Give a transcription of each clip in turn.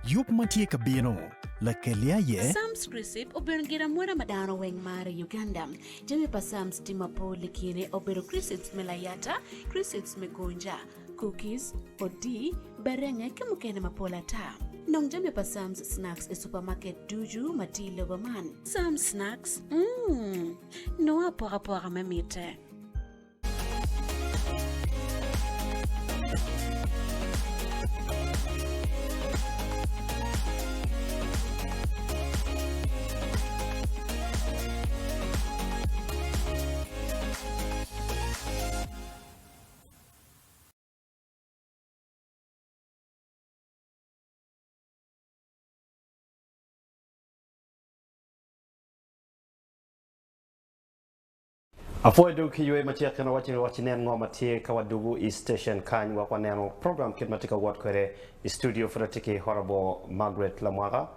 Yub ma tye ka bino, Lakeli aye. Sam's Crisp obedo gin amwoda ma dano weng maro i Uganda. Jami pa Sam's tye mapol i kine obedo crisps me layata, crisps me gonja, cookies, odii, berenge ki mukene mapol ata. Nong jami pa Sam's Snacks i supermarket ducu ma tye i lobo man. Sam's Snacks, mm, nongo apokapoka me mitte. Apwoyo dong ki ywe macek kendo waco ni waci nen ngo ma tye ka wadugu i station kany wek waneno program kit ma tye ka wot kwede i studio pud atye ki Honorable Margaret Lamwaka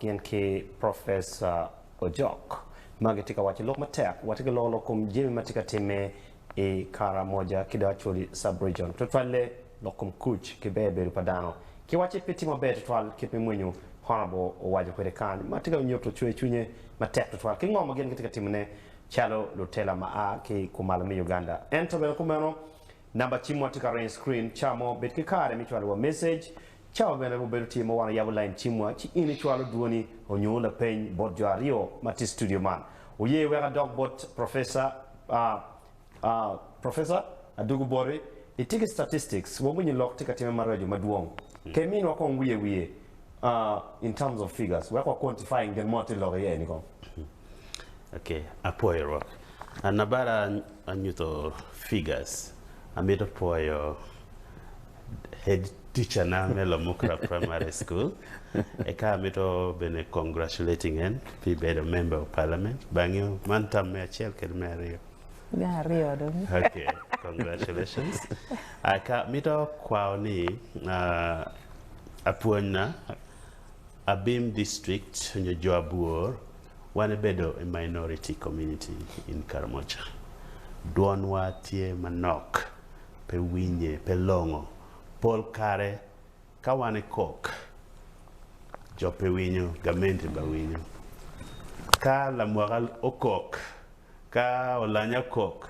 gin ki Professor Ojok ma gitye ka waco lok matek watye ka loko lok kom jami ma tye ka time i Karamoja ki dong Acholi sub region tutwalle lok kom kuc ki ber bedo pa dano ki waci pe tye maber tutwal kit me mwenyo Honorable owaco kwede kany ma tye ka nyuto cwer cwinye matek tutwal ki ngo ma gin gitye ka timone calo lutela ma a ki kumalo me Uganda. Ento bene kumeno, namba cimwa tye ka reny i screen ca mo, bed ki kare me cwalo wa message. Cawa bene obedo tye ma wan oyabo line cimwa ci in icwalo dwoni onyo lapeny bot jo aryo ma tye i studio man. Oye wek adok bot Professor Professor, adugu boti, itye ki statistics, wawinyo lok tye ka time maraco madwong. Ke minwa kong wiye wiye in terms of figures wek wa quantifying gin mo tye lok iye ni kong. Ok, apwoyo rwok. An abara anyuto figures, amito pwoyo head teacher na me Lamukra Primary School, eka amito bene congratulating en pi bedo member of parliament, bange man tam me acel kede me aryo. Me aryo dong. Ok, congratulations. Eka amito kwao ni apwony na Abim District nyo jo Abwor wan ebedo i minority community in Karamoja. Dwonwa tye manok, pe winye, pe longo. Pol kare ka wan ikok, jo pe winyo, gamente ba winyo. Ka lamwaka okok, ka olanya okok,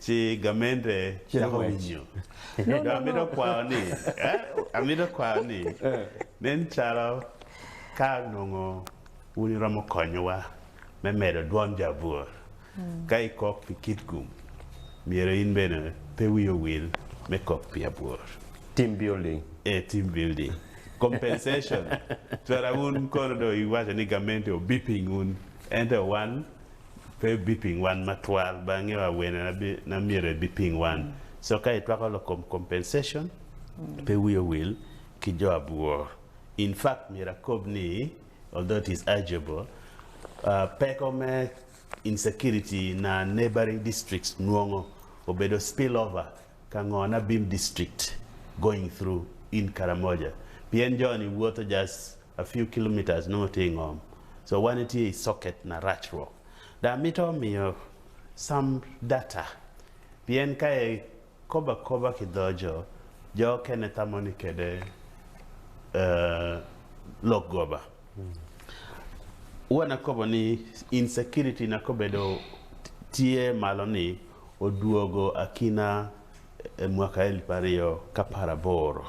ci gamente cako winyo. Dong amito kwayo ni, amito kwayo ni, nen calo ka onongo wun iromo konyowa me medo dwon jo abwor, ka ikok pi Kitgum, myero in bene pe wi owil me kok pi abwor. Team building. Eh, team building. Compensation. Twera wun kono dong iwaco ni gamente obiping wun, ento wan Pe biping wan matwal ba angeyo awene na myero ebiping wan. So ka itwako lok kom compensation pe wi owil ki jo abwor. In fact myero akob ni although it is arguable peko me insecurity na neighboring districts nwongo obedo spill over ka ngo na Abim district going through in Karamoja pien jo ni woto just a few kilometres nongo tye i ngom so wan itye i socket na rac rwok dong amito miyo some data pien ka i kobo akoba ki dho jo, jo okene tamo ni kede lok goba. Wan akobo ni insecurity na kobedo tye malo ni odwogo akina mwaka elip aryo ki aparaboro.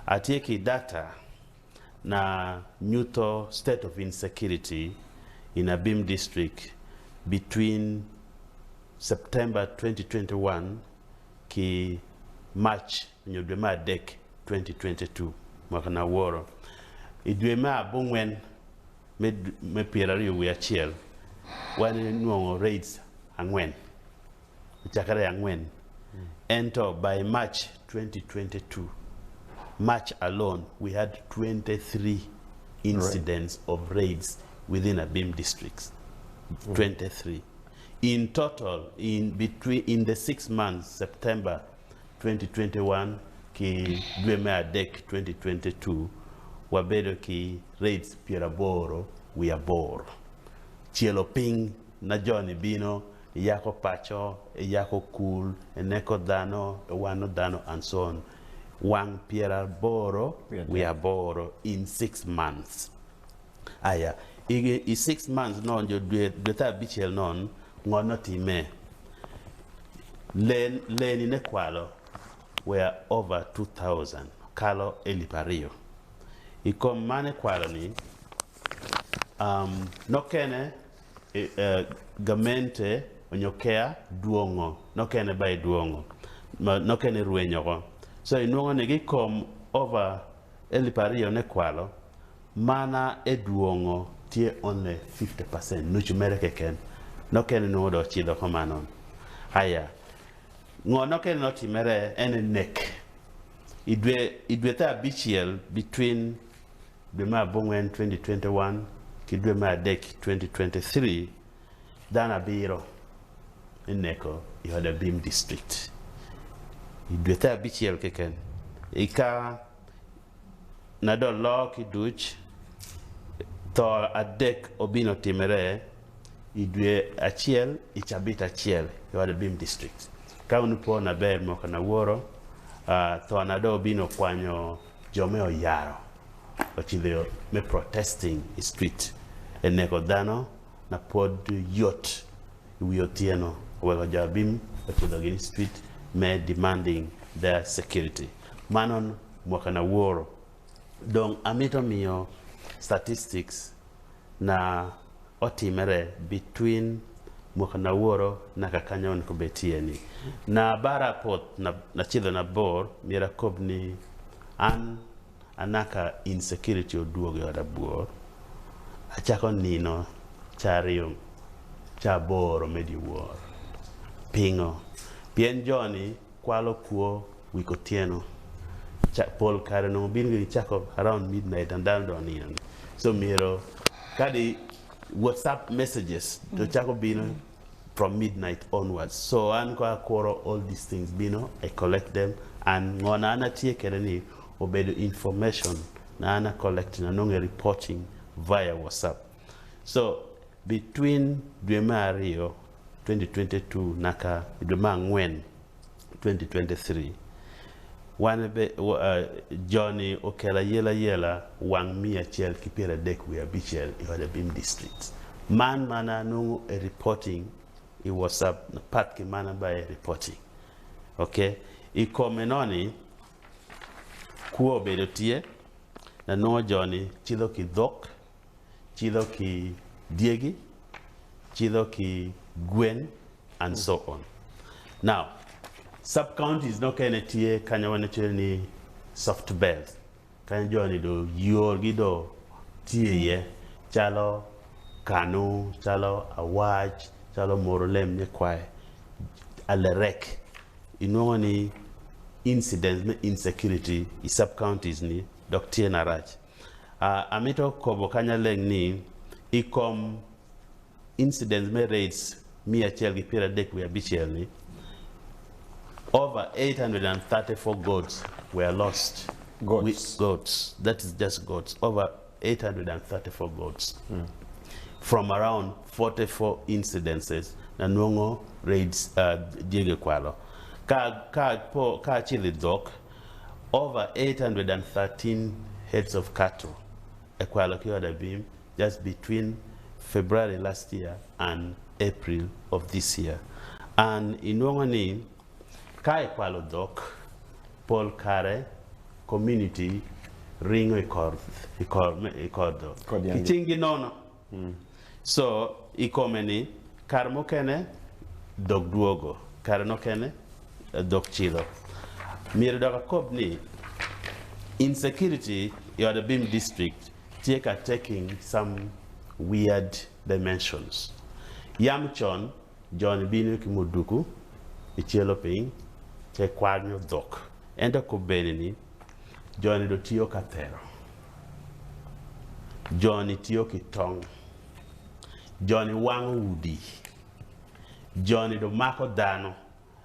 Atye ki data na nyuto state of insecurity in Abim district between September 2021 ki March nyo dwe me adek 2022 mwaka na woro. I dwe me abongwen me pyeraryo wiye acel wan inwongo raids angwen. Ocakere i angwen, ento by March 2022, March alone, we had 23 incidents of raids within Abim districts. 23. In total, in between, in the six months, September 2021 ki dwe me adek 2022, wabedo ki raids pyeraboro wiye aboro. Celo piny na jo-ni bino Iyako paco, iyako kul, ineko dano, iwano dano and so on. Wang 88 in 6 months. Aya, i 6 months non jo dwe 6 non ngo notime len leni ne kwalo were over 2000, kalo 2000. I kom mane kwalo ni nokene gamente onyo kea dwongo nokene ba idwongo nokene rwenyo ko. So inwongo ni gikom over 2000 ne kwalo mana e dwongo tye only 50%, nucu mere keken nokene nwongo do ocidho komanon. Aya, ngo nokene notimere ene nek i dwe 6 between dwe me abongwen 2021 ki dwe me adek 2023, dano abiro ineko i ot Abim District i dwe 6 keken. Ika na do lo ki duc tho adek obino timere i dwe achiel i cabit achiel i ot Abim District. Ka un po na ber moko na woro tho na do obino kwanyo jo me oyaro ocidho me protesting i street eneko dano na pod yot i wi otyeno oweko jo Abim ocidho gin i street me demanding their security. Manon mwaka na woro dong amito miyo statistics na otimere between mwaka na woro naka kanyo on kobetie ni na bara pot na, na chidho na bor miera kob ni an anaka insecurity oduogo e od abuor achako nino ca ariyo ca aboro me dyewor pingo pien joni kwalo kwo wik otyeno. Pol kare onongo bino gini cako around midnight and dano dong nino ni. So myero kadi WhatsApp messages to chako bino from midnight onwards. So an ko akuro all these things bino, I collect them and ngona an atye kede ni obedo information na an a collect na nongo reporting via WhatsApp. So between dwe me ariyo 2022 naka dwe me ang'wen 2023 wan be joni okelo ayela yela wang 136 i ot Abim District. Man mana nongo e reporting i WhatsApp na pat ki mana ba e reporting. Okay, i kome noni kwo obedo tye na nongo joni cidho ki dhok, cidho ki dyegi, cidho ki gwen and so on. Now, sub counties no kene tye kanyo wane cwere ni soft belt kanyo joni do yorgi do tye iye calo Kanu, calo Awac, calo Morolem Nyekwae, Alerek. Inwongo ni incidents me insecurity i sub counties ni dok tye na rac. Amito kobo kanya leng ni i kom incidents me raids 136 ni over 834 goats were lost. Goats. Goats. That is just goats. Over 834 goats. From around 44 incidences na nwongo raids dyegi kwalo. Ka po ka chili dhok over 813 heads of cattle ekwalo ki ot Abim just between February last year and April of this year. And inwongo ni ka ekwalo dhok pol kare community ringo i kor dhok Kod yangi. Kichingi nono. So ikome ni kar mokene dhok duogo, kar nokene dhok chidho. Myero dok akob ni insecurity i ot Abim District tye ka taking some weird dimensions. Yam chon joni bino ki muduku icelo piny te kwanyo dhok. Ento kobeni ni joni do tiyo ka thero. Joni tiyo ki tong. Joni wang'o udi. Joni do mako dhano.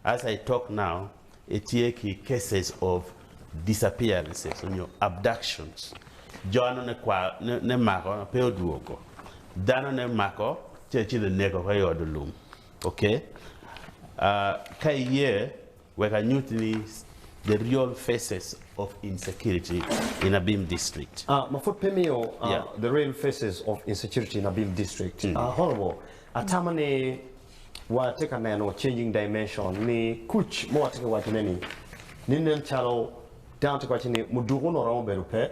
As I talk now, itie ki cases of disappearances onyo abductions. Jono ne kwa ne mako pe oduogo. Dhano ne mako che chidho neko ka i od lum. Okay? Ka iyie wek anyut ni the real faces of insecurity in Abim district. Ma pud pe miyo the real faces of insecurity in Abim district. Honourable, atamo ni watye ka neno changing dimension ni kuc ma watye ka wacone ni ni nen calo dano tye ka waco ni muduku onongo romo bedo pe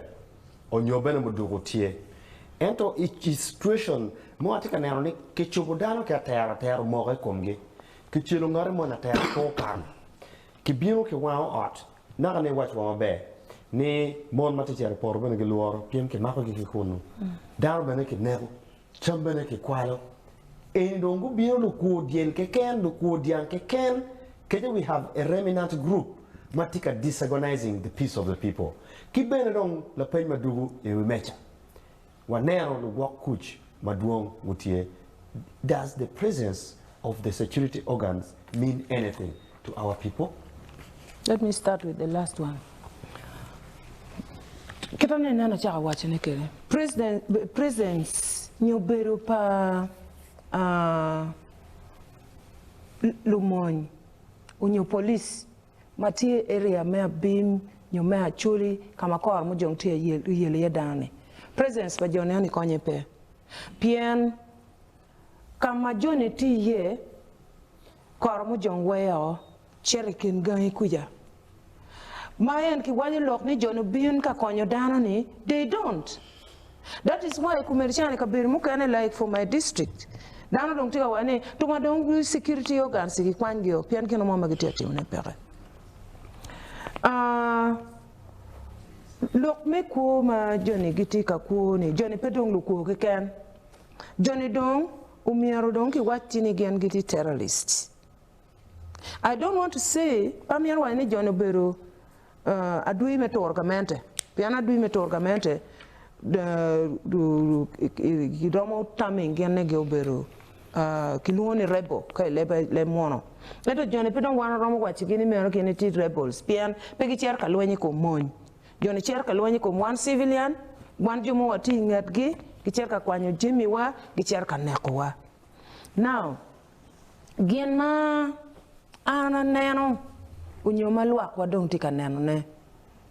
onyo bene muduku tye ento i situation ma watye ka neno ni kicubo dano ki atero atero omoko i komgi kicelo ngati moni atera pe okano Kibino kiwango ot, naka ni iwac wa maber ni mon ma tye cito i poto bene gilworo pien kimakogi ki kunnu, dano bene kineko, cam bene kikwalo. Eni dong gubino lukwo dyel keken, lukwo dyang keken, kece we have a remnant group ma tye ka disorganizing the peace of the people. Ki bene dong lapeny ma dugu i wi meja, waneno lugwok kuc madwong gutye, does the presence of the security organs mean anything to our people? Let me start with the last one. Kita ni ineno acako wacone kwede, president, presence nyo bedo pa uh, lumony onyo police ma tye i area me Abim nyo me Acholi ka ma koro mujong tye yelo iye dano ni, presence pa jo ni konye pe. Pien ka ma joni tye iye koro mujong weyo cito i kin gangi kuca. Ma en kiwaco lok ni joni obin ka konyo dano ni, they don't. That is why komedi cani kabedo mukene like for my district dano dong tye ka waco ni tuma dong security organs gikwany gi o pien gino mo ma gitye ka timone peke. Lok me kwo ma joni gitye ka kwo ni joni pe dong lukwo keken joni dong omyero dong kiwac ni gin gitye terrorists. I don't want to say pe amito waco ni joni obedo Adwi me turo gamente, pien adwi me turo gamente giromo taming gin ni obedo kilwongo ni rebel ka i leb muno. Ento joni pe dong wan waromo wacigi ni meno gin gitye rebels pien pe gicito ka lweny i kom mony. Joni cito ka lweny i kom wan civilian, wan jo ma watye i ngetgi, gicito ka kwanyo jamiwa, gicito ka nekowa. Now, Gin ma an aneno onyo ma lwakwa dong tye ka nenone,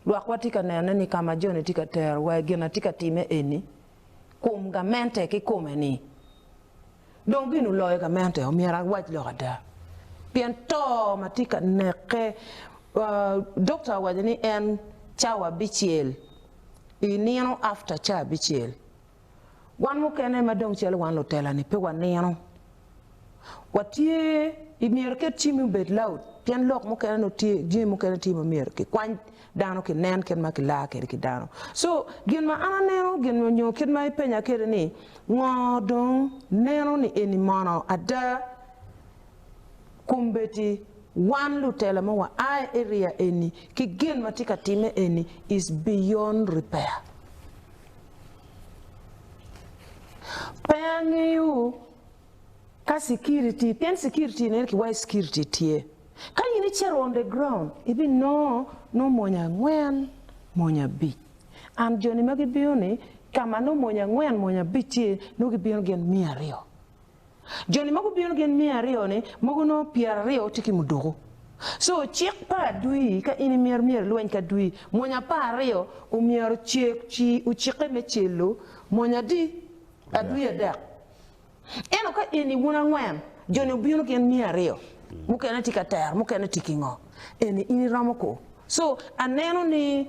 lwakwa tye ka nenone ni ka ma joni tye ka terowa i gin na tye ka time eni, kom gamente kikome ni dong gin oloyo gamente omyero awac lok ada pien to ma tye ka neke doctor owaco ni en cawa abicel i nino after cawa abicel. Wan mukene ma dong calo wan lutela-ni pe wanino. Watye i myero ket cimmi obed loud pien lok mukene nongo tye, jami mukene tye ma myero kikwany dano kinen kit ma kilar kwede ki dano. So gin ma an aneno gin nyo kit ma ipenya kwede ni ngo dong neno ni eni mono ada kombeddi wan lutela ma wa a i area eni ki gin ma tye ka timme eni is beyond repair. Pe angeyo ka security, pien security nen ki waco security tye. Ka in icito on the ground ibinongo nongo mony angwen, mony abic. And joni ma gibino ni ka ma nongo mony angwen, mony abic tye nongo gibino gin 200. Joni ma gubino gin 200 ni mogo nongo 20 tye ki muduku. So cik pa adwi ka in imito myero ilweny ki adwi mony 12 omyero ocek ci ocike me celo mony adi? Adwi adek. Ento ka eni wun angwen joni obino gin 200 mukene tye ka tero mukene tye ki ngo eni in iromo ko. So aneno ni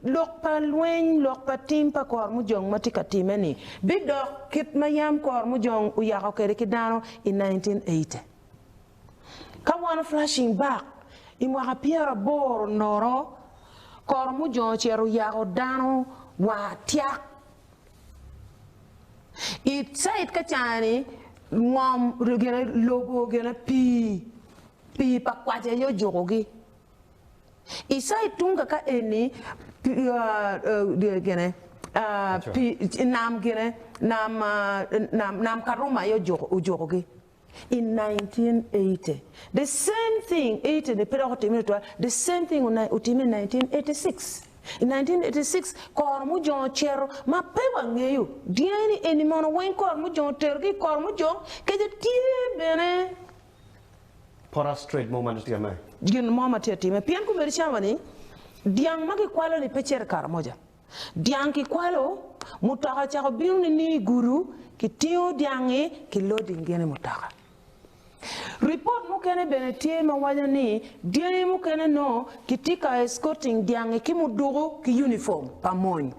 Lok pa lweny, lok pa tim pa kor mujong ma tye ka timme-ni bidok kit ma yam kor mujong oyako kwede ki dano i 1980. Ka wan flashing back i mwaka 80 noro, kor mujong ocito oyako dano wa tyak. I side ka ca-ni ngom gine lobo gine pii, pii pa kwac aye ojukogi. I cait tung kaka eni gine nam gine nam Karuma aye ojukogi in 1980 the same thing 80 ni pe dok otime tutwal the same thing otime in 1986 in 1986 koro mujongo ocito ma pe wangeyo dyangi ni eni mono weng koro mujongo oterogi i koro mujong kece tye bene Porous trade mo man tye ka me. gin mo ma tye atime pien komedo cawa ni dyang ma kikwalo ni pe cito i Karamoja. Dyang kikwalo, mutoka ocako bino nining i gudu, kitingo dyang-ngi ki loading gin i mutoka. Ripot mukene bene tye ma waco ni dyangi mukene nongo kitye ka escorting dyangi ki muduku ki uniform pa mony.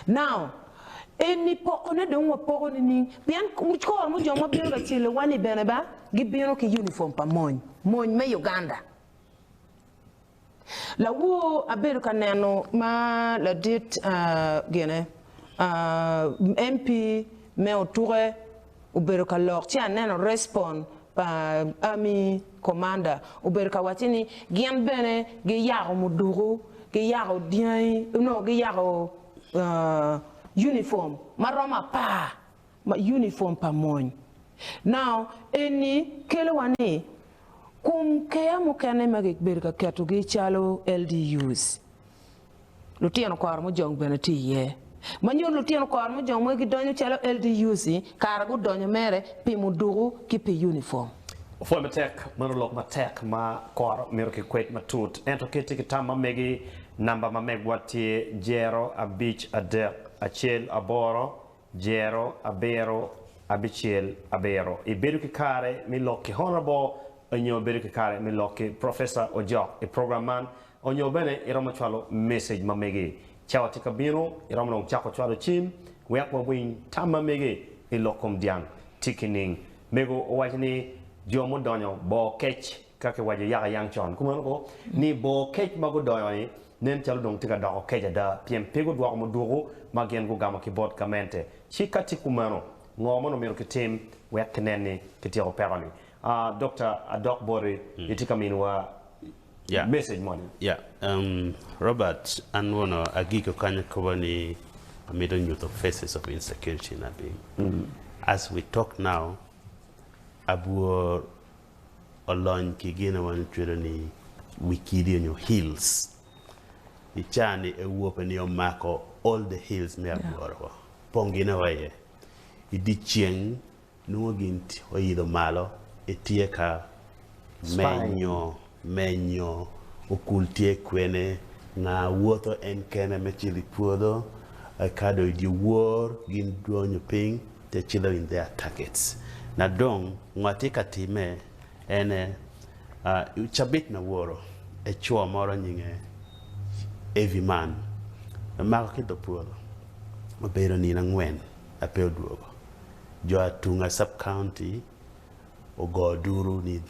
Now, eni pokone dong wapoko nining? Pien kor mo jo ma bino ka celo-wa ni bene ba gibino ki uniform pa mony, mony me Uganda. Lawor abedo ka neno ma ladit gine MP me Otuke obedo ka lok ci aneno respond pa army commander obedo ka wacci ni gin bene giyako muduku, giyako dyangi no giyako uniform maromo apar ma uniform pa mony. Now eni kelo wa ni kum keya mukene ma gibedo ka ketogi calo LDUs, lutino koro mujong bene tye iye. Ma nyuto lutino koro mujong ma gidonyo calo LDUs ni kara gudonyo mere pi muduku ki pi uniform. Opwoyo matek, meno lok matek ma koro mito ki kwed matut. Ento ka itye ki tam ma megi, namba ma megwa tye jero abic adek acel aboro Jero abiro abicel abiro. Ibedo ki kare me lok ki Honourable onyo ibedo ki kare me lok ki Professor Ojok i program man onyo bene iromo cwalo message ma megi. Cawa tye ka bino iromo dong cako cwalo cim wek wa winy tam ma megi i lok kom dyang tye ki ning. Mego owaco ni jo mudonyo boo kec ka ki waco yaka yang con kumeno ko ni boo kec ma gudonyo ni nen calo dong tye ka doko kec ada pien pe gudwoko muduku ma gin gugamo ki bot gamente. Ci ka tye kumeno, ngo ma onongo myero kitim wek kinen ni kityeko peko-ni? Dokta, adok boti, itye ka miniwa message moni. Yeah. Robert, an wono agiko kany akobo ni amito nyuto faces of insecurity in Abim. As we talk now, abwor olony ki gin ma wan cwelo ni wi kidi onyo hills i caa ni ewope ni omako all the hills me abworo ko pong gine wa iye i dye ceng nongo gin oidho malo etye ka menyo menyo okul tye kwene nga wotho en kene me cito i pwodho kado i dye wor gin dwonyo piny te cilo in their targets. Na dong ngo atye ka time ene cabit me woro eco moro nyinge Evy man omako ki dho pwodho obedo nino angwen ape odwogo jo Atunga sub county ogo duru ni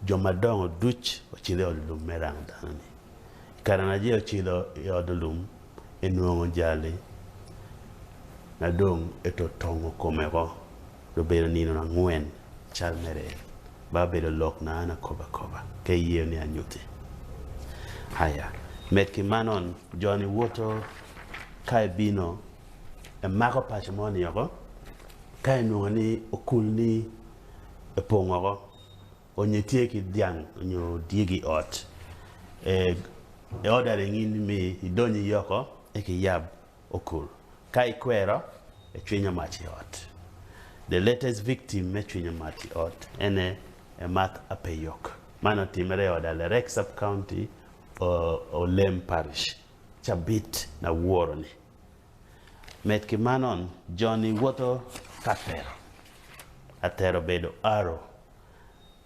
jo madongo duc ocito i od lum me rango dano ni. I kare na je ocito i od lum enwongo jali na dong eto tongo kome oko obedo nino angwen cal mere en ba obedo lok na an akobo akoba ka iyeyo ni anyuti. Aya med ki manon jo ni woto ka ebino emako paco mo ni oko ka enwongo ni okul ni epong oko onyo itye ki dyang onyo dyegi i ot, e ordering in mi idony iye oko eka iyab okul. Ka ikwero, ecwinyo mac i ot. The latest victim me cwinyo mac i ot ene Emath Apeyok. Man otimere i od Alerek Sub County, Olem Parish, cabit na woro ni. Med ki manon, jo-ni woto ka tero. Atero obedo arrow.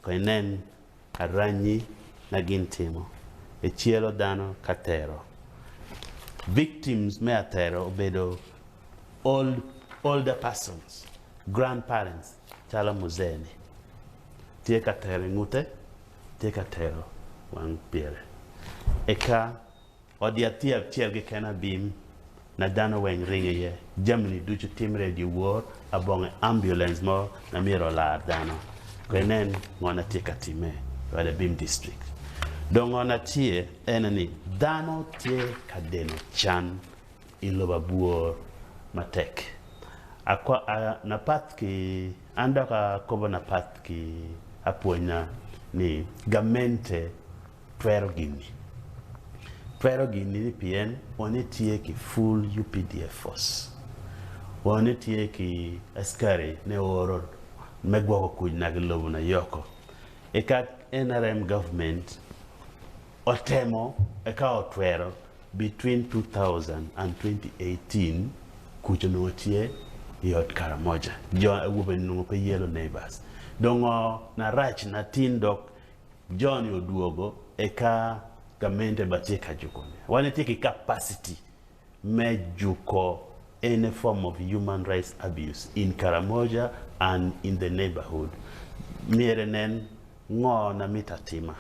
Ko inen aranyi ma gin timo. Ecelo dano ka tero. Victims me atero obedo old, older persons, grandparents calo muzee ni. Tye ka tero ingute, tye ka tero wang pyere. Eka Ot yat tye acel keken abim na dano weng ringo iye. Jami-ni ducu timre i dyewor abonge ambulance mo na myero olar dano. Ko inen ngo na tye ka time i ot abim district. Dong ngo na tye ene ni dano tye ka deno can i lobo abwor matek. Akwa a napat ki an dok akobo napat ki apwonya ni gamente Twero gin-ni. Twero gin-ni ni pien one tye ki full UPDF force. One tye ki askari ne oro me gwoko kuc naka i lobo na yoko. Eka NRM government otemo eka otwero between 2000 and 2018 kuc onongo tye i ot Karamoja. Jo awobe onongo pe yelo neighbors. Dong ngo na rac na tin dok jo ni odwogo eka gamente ba tye ka juko ne. Wan itye ki capacity me juko any form of human rights abuse in Karamoja and in the neighborhood. Myero inen ngo na mito atima.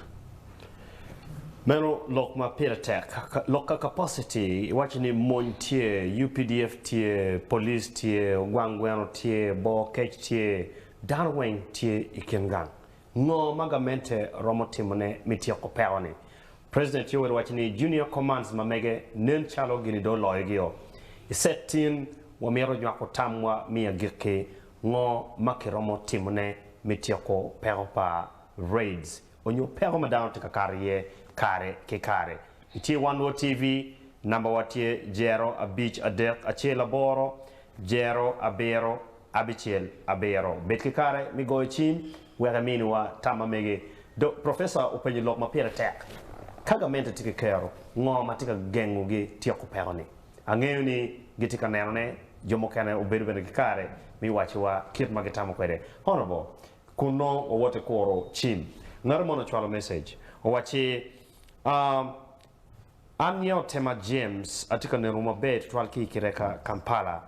Meno lok ma pire tek. Lok ka capacity, iwaco ni mony tye, UPDF tye, police tye, ogwang gweno tye, boo kec tye, dano weng tye i kin gang. Ngo ma gamente romo timone me tyeko peko ni? President Yoweri waco ni junior commands ma mege nen calo gini dong oloyogi-o. I set tin, wamito nywako tamwa me agikki ngo ma kiromo timone me tyeko peko pa raids onyo peko ma dano tye ka kato iye kare ki kare. Itye One Luo TV, namba wa tye jero abic adek acel aboro jero abiro abicel abiro. Bed ki kare me goyo cim wek iminiwa tam ma megi. Do Professor openyo lok ma pire tek. Ka gamente tye ki kero, ngo ma tye ka gengogi tyeko peko ni? Angeyo ni gitye ka neno ne, jo mukene obedo bene ki kare me waciwa kit ma gitamo kwede. Honourable, kun nongo wawot i kuro cim, ngato mono ocwalo message, owacci, Ah, an nyinga Otema James, atye ka nenowu maber tutwal ki i Kireka, Kampala.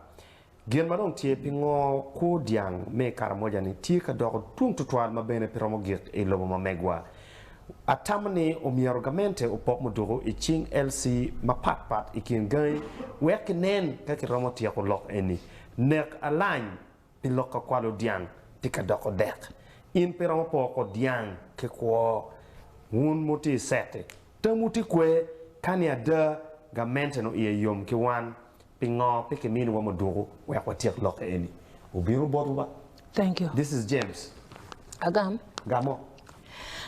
Gin ma dong tye, pingo kwo dyang me i Karamoja-ni tye ka doko dwong tutwal ma bene pe romo gik i lobo ma megwa? Atamo ni omyero gamente opok muduku i cing LC mapat pat i kin gangi wek kinen ka kiromo tyeko lok eni. Nek alany pi lok ka kwalo dyang tye ka doko dek. In pe iromo poko dyang ki kwo. Wun mutye i set-ti, tamwu tye kwe ka ni ada gamente-nu iye yom ki wan. Pingo pe kiminiwa muduku wek watyek lokke eni? Obino botwu ba. Thank you. This is James. Agam. Gamo.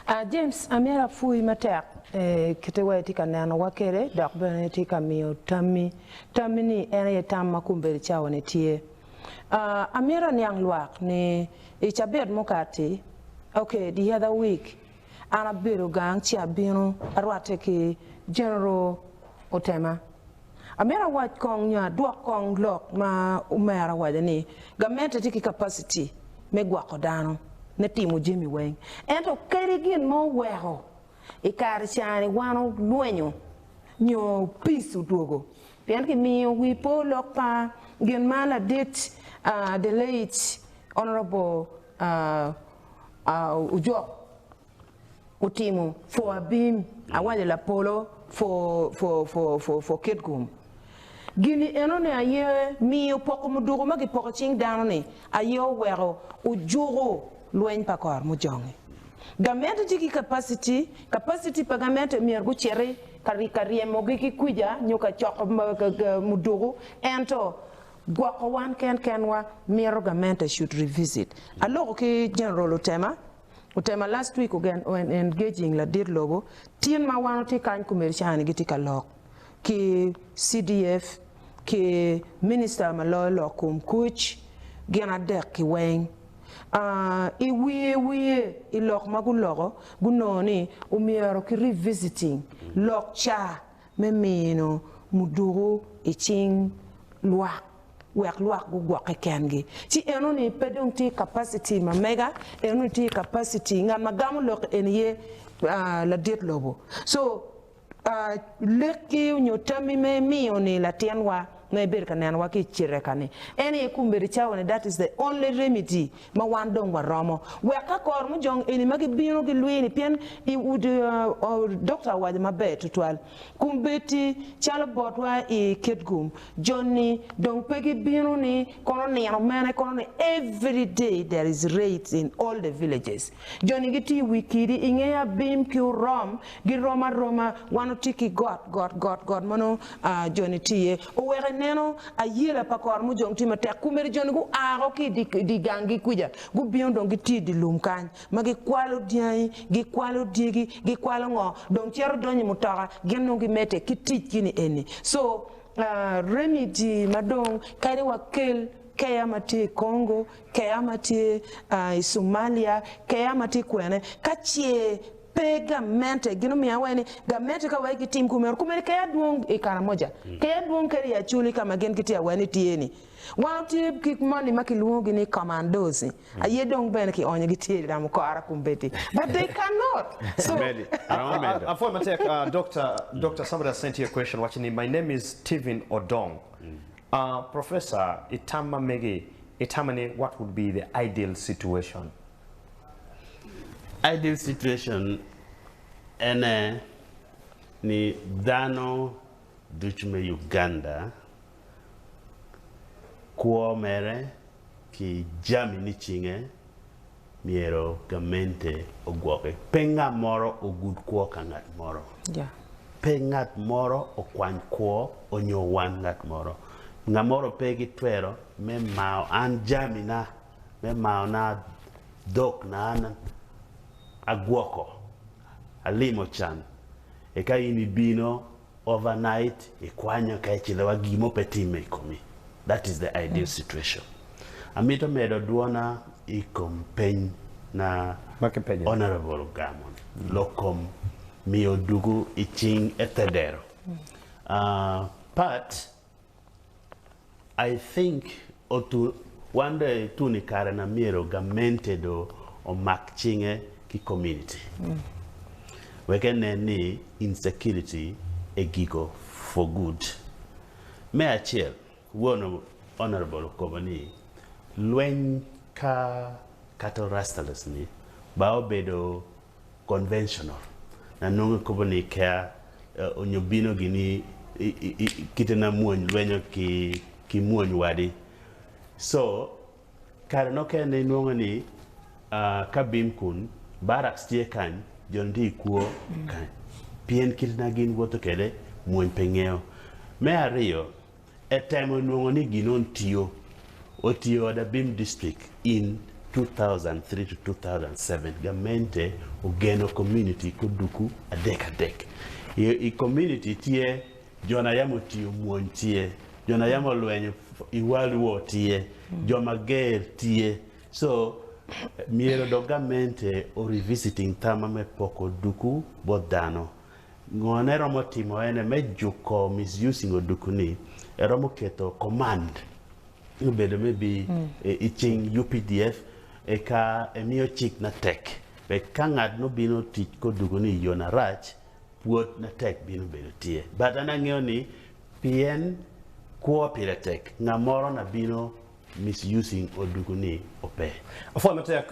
Ah, James, amyero apwoyi matek eh, kite wa itye ka nenowa kwede dok bene itye ka miyo tammi. Tammi ni en aye tam ma kombeddi cawa-ni tye. Ah, amyero aniang lwak ni i cabit mukati, okay, the other week, an abedo gang ci abino arwatte ki General Otema. Amito awac kong nyo adwok kong lok ma omera owaco ni gamente tye ki capacity me gwoko dano me timo jami weng ento kadi gin ma oweko i kare cani wan olwenyo nyo peace odwogo pien kimiyo wi po lok pa gin ma ladit the late honourable Ojok otimo for abim awaco lapolo for for for for for kitgum gini eno ni aye miyo poko muduku ma gipoko icing dano ni aye oweko ojuko lweny pa kor mujongi gamente tye ki capacity capacity pa gamente myero guciti ka ka ryemo gi ki kwica nyo ka coko muduku ento gwoko wan ken kenwa mito gamente should revisit aloko ki general Otema Otema last week ogen engaging ladit lobo tin ma wan watye kany komedi cani gitye ka lok ki CDF ki minister ma loyo lok kom kuc gin adek ki weng i wiye wiye i lok ma guloko gunongo ni omyero ki revisiting lok ca me mino muduku i cing lwak wek lwak gugwokke kengi. Ci enoni pe dong tye capacity ma mega, enoni tye capacity ngat ma gamo lok eni ye ladit lobo. So lekki onyo tammi ma imiyo ni latinwa ma ibedo ka nenowa ki i Cireka ni en aye kombeddi cawa ni that is the only remedy ma wan dong waromo wek ka kor mujong eni ma gibino gilwini pien i doctor owaco maber tutwal kombeddi calo botwa i Kitgum joni dong pe gibino ni kono nino mene kono ni every day there is raids in all the villages joni gitye i wi kidi inge abim ki orom girom aroma wan watye ki got got got got ma nongo joni tye iye oweko ineno ayela pa kor mujong tye matek kumeri joni guako ki i dye ganggi kuca gubino dong gitye i dye lum kany ma gikwalo dyangi gikwalo dyegi gikwalo ngo dong cito donyo i mutoka gin nongo gimedde ki ticgi ni eni so remedy ma dong kadi wakel. Keya ma tye i Congo, keya ma tye i Somalia, keya ma tye kwene, ka ce pe gamente gin omiyo awaci ni gamente ka wek gitim kumeno, kumeno keya dwong i Karamoja, keya dwong kadi i Acholi ka ma gin gitye awaci ni tye ni. Wan watye ki moni ma kilwongogi ni commandos ni aye dong bene kionyo gitye i Lamukora kombeddi but they cannot so. Medi, aromo medo. Apwoyo matek Doctor, Doctor somebody has sent you a question waco ni my name is Stephen Odong. Professor i tam ma megi itamo ni what would be the ideal situation? Ideal situation ene ni dano ducu me Uganda kwo mere ki jami ni cinge myero gamente ogwoki. Pe ngat moro ogud kwo ka ngat moro. Pe ngat moro okwany kwo onyo owan ngat moro. Ngat moro pe ki twero me mao an jami na, me mao na dhok na an agwoko, alimo can. Eka in ibino Overnight ikwanyo ka icilo wa gimo pe time ikomi that is the ideal situation. Amito medo dwona ikom peny na Honourable ogamo ni lok kom miyo dugu icing etedero. Pat I think otu wan do ituni i kare na myero gamente do omak cinge ki community wek enen ni insecurity egiko for good. Me acel won honourable okobo ni lweny ka cattle rustlers ni ba obedo conventional na nongo ikobo ni kea onyo bino gini kite na mwony lwenyo ki ki mwony wadi so kare nokene inwongo ni ka bim kun barracks tye kany joni tye ikwo kany pien kite na gin wotho kede mwony pe ngeyo. Me ariyo Etemo nongo ni gin otiyo, otiyo od Abim District in 2003 to 2007 gamente ogeno community koduku adek adek. I community tye jo na yam otiyo mwony tye, jo na yam olwenyo i world war tye, jo mager tye. So myero dok gamente o revisiting tama me poko duku bot dano. Ngo ne romo timo ene me juko misusing oduku ni eromo keto command ni obedo me bi i cing UPDF eka emiyo cik na tek wek ka ngat no bino tic ki oduku ni iyo na rac pwod na tek bino bedo tye but an angeyo ni pien kwo pire tek nga moro na bino misusing oduku ni ope. Apwoyo matek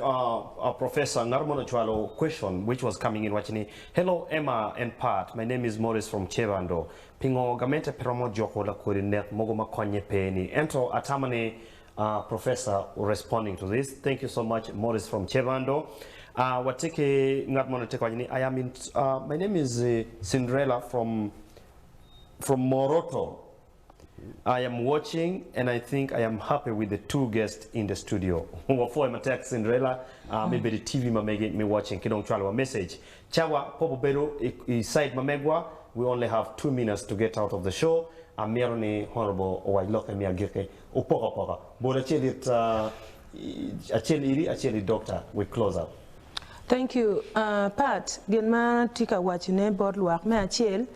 Professor, ngato moni ocwalo question which was coming in waco ni Hello Emma and Pat, my name is Maurice from Kyebando, pingo gamente pe romo juko lakodi nek mogo ma konye pe ni? Ento atamo ni Professor responding to this. Thank you so much Maurice from Kyebando. Watye ki ngat moni tye ka waco ni I am in, my name is Cinderella from from Moroto. I am watching and I think I am happy with the two guests in the studio. Wapwoyo matek Cinderella me bedo i TV ma megi me watching ki dong cwalo wa message. Cawa pop obedo i side ma megwa, we only have 2 minutes to get out of the show. Amito ni Honourable owac lokke me agikki. Wupoko apoka. Bol acel it acel iri acel i doctor. We close up. Thank you Pat, gin ma atye ka wacone bot lwak me acel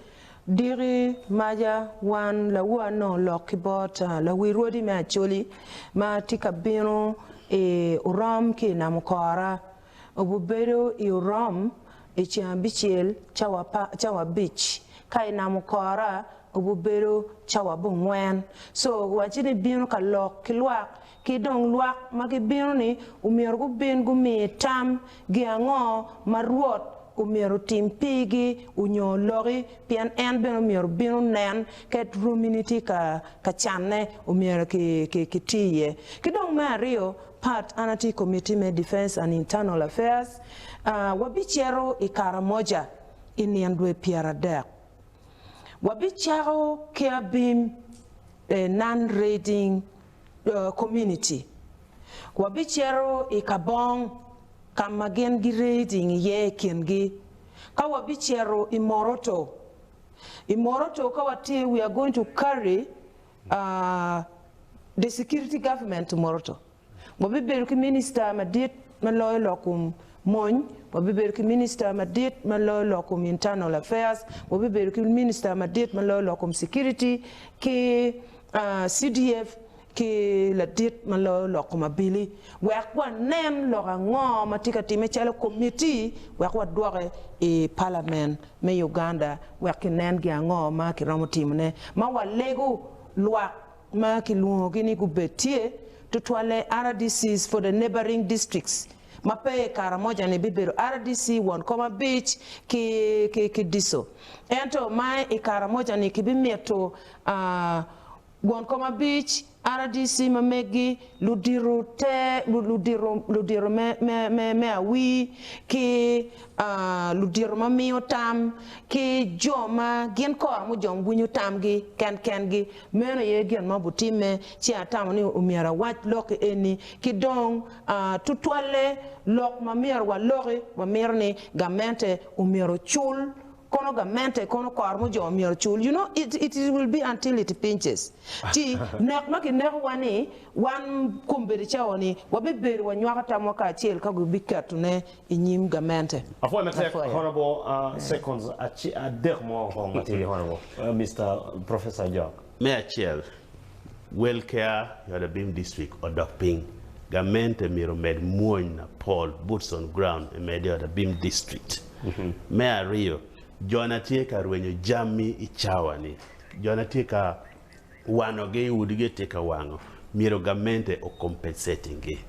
Diki maca wan lawo anongo lok ki bot lawi rwodi me Acholi ma tye ka bino i Orom ki i Namukora. Obibedo i Orom i ceng abicel cawa abic ka i Namukora obibedo cawa abongwen. So wacci ni bino ka lok ki lwak ki dong lwak ma gibino ni omyero gubin gumi tam gi ango ma Rwot omyero otim pigi onyo oloki pien en bene omyero obin onen ket romi ni tye ka canne omyero ki ti iye. Ki dong me ariyo part an atye i committee me defense and internal affairs wabicito i Karamoja i nino dwe pyeradek wabicako ki abim non raiding community wabicito i Kabong ka ma gin gi raiding iye i kingi ka wabicito i Moroto i Moroto ka watye we are going to carry. The security government tomorrow to. Wabibedo ki minister madit ma loyo lok kom mony, wabibedo ki minister madit ma loyo lok kom internal affairs, wabibedo ki minister madit ma loyo lok kom security ki CDF ki ladit ma loyo lok kom abili wek wanen lok ango ma tye ka time calo committee wek wadwoke i parliament me Uganda wek kinen gin ango ma kiromo timone ma walego lwak ma kilwongogi ni gubed tye, tutwalle RDCs for the neighbouring districts ma pe i Karamoja ni bibedo RDC won kom abic ki ki DISO. Ento ma i Karamoja ni kibimito won kom abic, RDC ma meggi, ludito te, ludito, ludito me, me, me, me awii, ki ludito ma miyo tam, ki jo ma gin kore mujong winyo tamgi ken kengi. Meno aye gin ma obitimme, ci atamo ni omyero awac lokki eni. Ki dong, tutwalle lok ma myero waloki, wamito ni gamente omyero ocul Kono gamente kono kor mujo myero ocul you know it it will be until it pinches ci nek ma kineko wa ni wan kombeddi cawa ni wabibedo wanywako tamwa kacel ka gubiketo ne inyim gamente. Apwoyo matek Apwoyo. Honourable seconds adek mo kong matidi Honourable Mister Professor Ojok. Me acel, wel kea i ot abim district odok piny. Gamente myero omed mwony na pol, boots on ground, emed i ot abim district. Me ariyo, jo na tye ka rwenyo jami i cawa ni, jo na tye ka wano gi i udi gi tye ka wango, myero gamente o compensating gi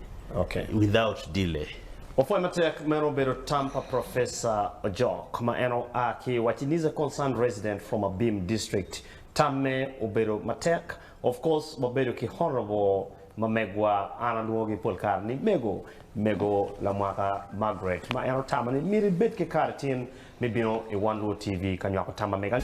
without delay. Opwoyo matek, meno obedo tam pa Professor Ojok ma en oa ki wacci ni is a concerned resident from Abim district. Tamme obedo matek. Of course wabedo ki Honourable ma megwa an alwongogi pol kare ni Mego, Mego Lamwaka Margaret ma en otamo ni myero ibed ki kare tin me bino i One Luo TV ka nywako tam ma mega.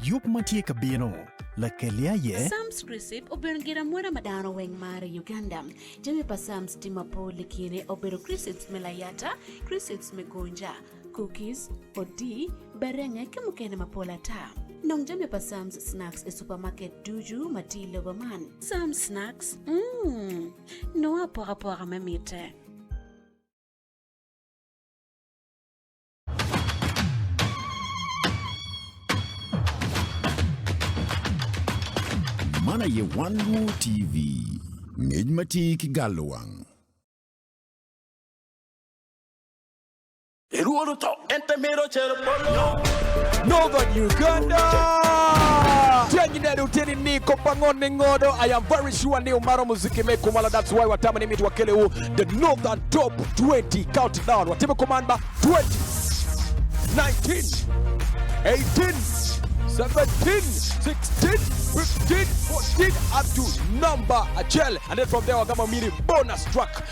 Yub ma tye ka bino, Lakeli aye. Sam's Crisp obedo gin amwoda ma dano weng maro i Uganda. Jami pa Sam's tye mapol i kine obedo crisps me layata, crisps me gonja, cookies, odii, berenge ki mukene mapol ata. Nong jami pa Sam's Snacks i supermarket ducu ma tye i lobo man. Sam's Snacks, mm, nongo apokapoka me mitte. Man aye Wan Luo TV, ngec matir ki galo wang. Northern Uganda! Tyenyi uteni niko pangone ngodo. I am very sure ni umaro muziki me kumala. That's why watama ni mitu wakele u the Northern Top 20 Countdown. Watime komanda 20, 19, 18, 17, 16, 15, 14 up to number achel. And then from there wagamba miri bonus track.